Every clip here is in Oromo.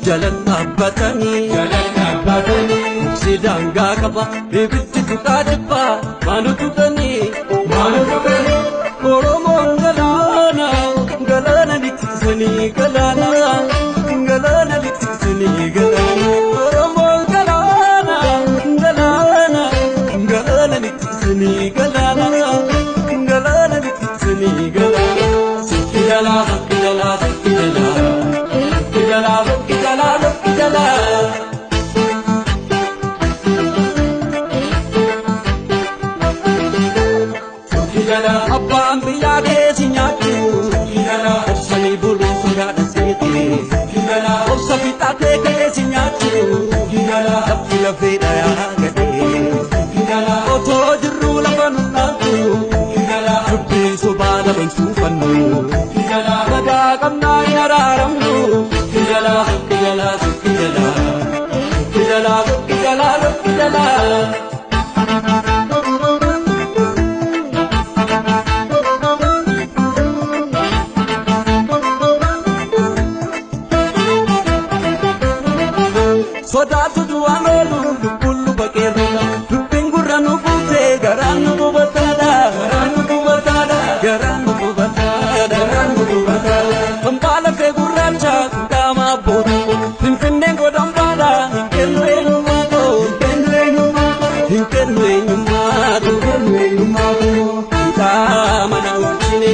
Jalan dhaabbatanii daangaa qaba ibitti tuqaa dhibbaa maalu tuqanii Oromoon galaana galaana liqimsanii galaana galaana liqimsanii galaana Oromoon galaana galaana galaana liqimsanii galaana galaana liqimsanii galaana sokki jalaa sokki jalaa sokki jalaa sokki jalaa sokki jalaa sokki jalaa. Abbaan biyyaa keessa nyaatu obsanii buluu sodaadha seete obsa fixaatee keessa nyaatu lafti lafee dhayaa gadee otoo jirruu lafa nu dhaantu dubbii sobaa laban suufannu gadaa qabnaa hin araaramnu jalaa jalaa jalaa jalaa jalaa jalaa. Sodaatu du'aan oolu lubbuun luba qeerroodha. Dubbiin gurra nu buutee garaan nu gubataadha. Garaan nu gubataadha. Garaan nu gubataadha. Garaan nu gubataadha. Hambaa lafee gurraacha qaama abboota. Finfinneen godhan baadha. Hin kennu eenyummaa koo. Hin kennu eenyummaa koo. Hin kennu eenyummaa koo. Hin kennu eenyummaa koo. Qaama na wajjine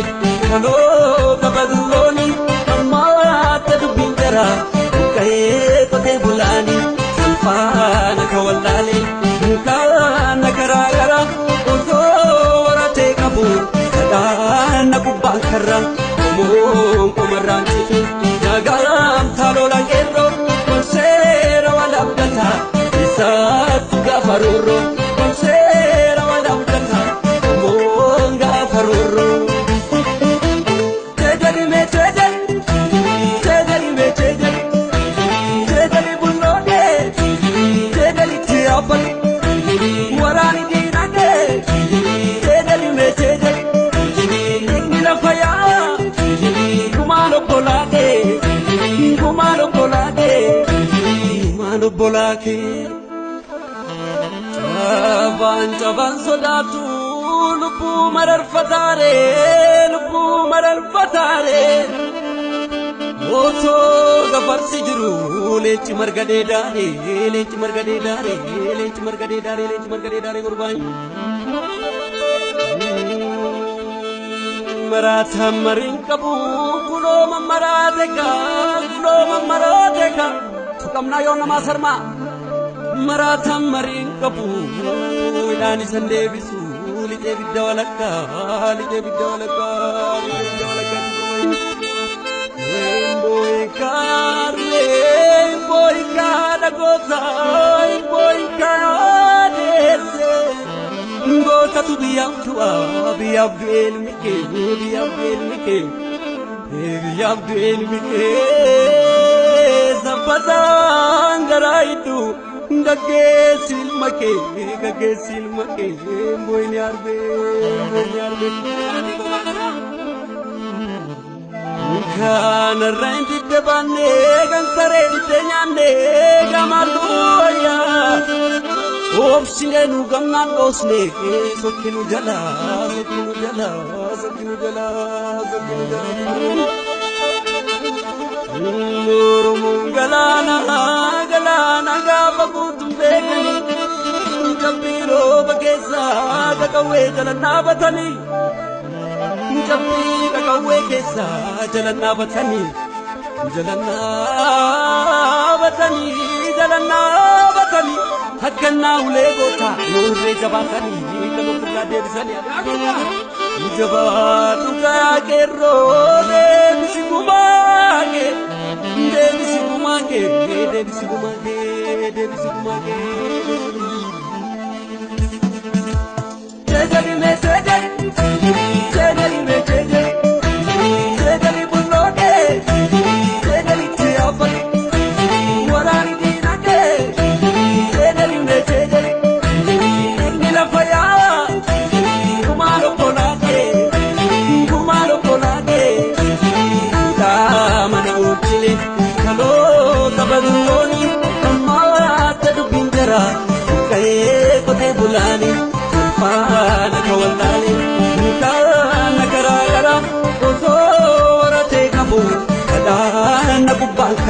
kaloo kabadullooni ammaa dubbiin jara. Ka'ee qotee bulaani. Faana kawalaale kaana karaa karaa osoo waratee qabu kadhaana gubbaa karra qomoon qomarraan citu nagaan taalolaan qeerroo konseera wal abdataa isaatti gaafa roorroo konseera wal abdataa qomoon gaafa roorroo. Jeejali mee jeejali jeejali mee jeejali jeejali bulloodhee. Waraani diinagdee jeedali meejeedali dhiigni lafa yaa gumaan obbolaatee gumaan obbolaatee gumaan obbolaatee. Cabaan cabaan sodaatu lubbuu mararfataaree lubbuu mararfataaree. Otoo gafarsi jiru leenci marga dheedaaree leenci marga dheedaaree leenci marga dheedaaree leenci marga dheedaaree gurbaan. Maraataan mariin qabu kunoo mammaraate kaa kunoo mammaraate kaa tuqamnaa yoo namaa sarmaa. Maraataan mariin qabu midhaan isan deebisu lixee bidda walakkaa lixee bidda walakkaa lixee bidda walakkaa. Gootatu biyyaaf du'a biyyaaf du'e ilmi kee biyyaaf du'e ilmi kee biyyaaf du'e ilmi kee sabbataan garaa hidhu gaggeessi ilma kee gaggeessi ilma kee booyini arbee booyini arbee. Kanarra hin diddabaannee kan saree diddee nyaannee gamalluu wayyaa. Obsinee nu gamnaan dhoosnee sokki nu jalaa sokki nu jalaa sokki nu jalaa sokki nu jalaa. Oromoon galaana galaana gaafa guutuun beekanii cabbii rooba keessaa qaqawwee jala dhaabatanii. Cabbii qaqawwee keessaa jala dhaabatanii jala dhaabatanii jala dhaabatanii haggannaa ulee gootaa yoorree jabaatanii kan ofirraa deebisanii jabaatu kayaa qeerroo deebisi gumaa kee deebisi gumaa kee deebisi gumaa kee deebisi gumaa kee. Jeejali mee jeejali jeejali mee.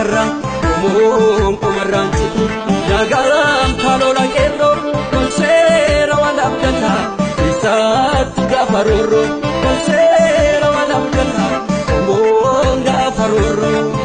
Harkarraa qomoon qomarraan citu daagaan taalola qeerroo konseera wal abdataa isaatti gaafa roorroo konseera wal abdataa qomoon gaafa roorroo.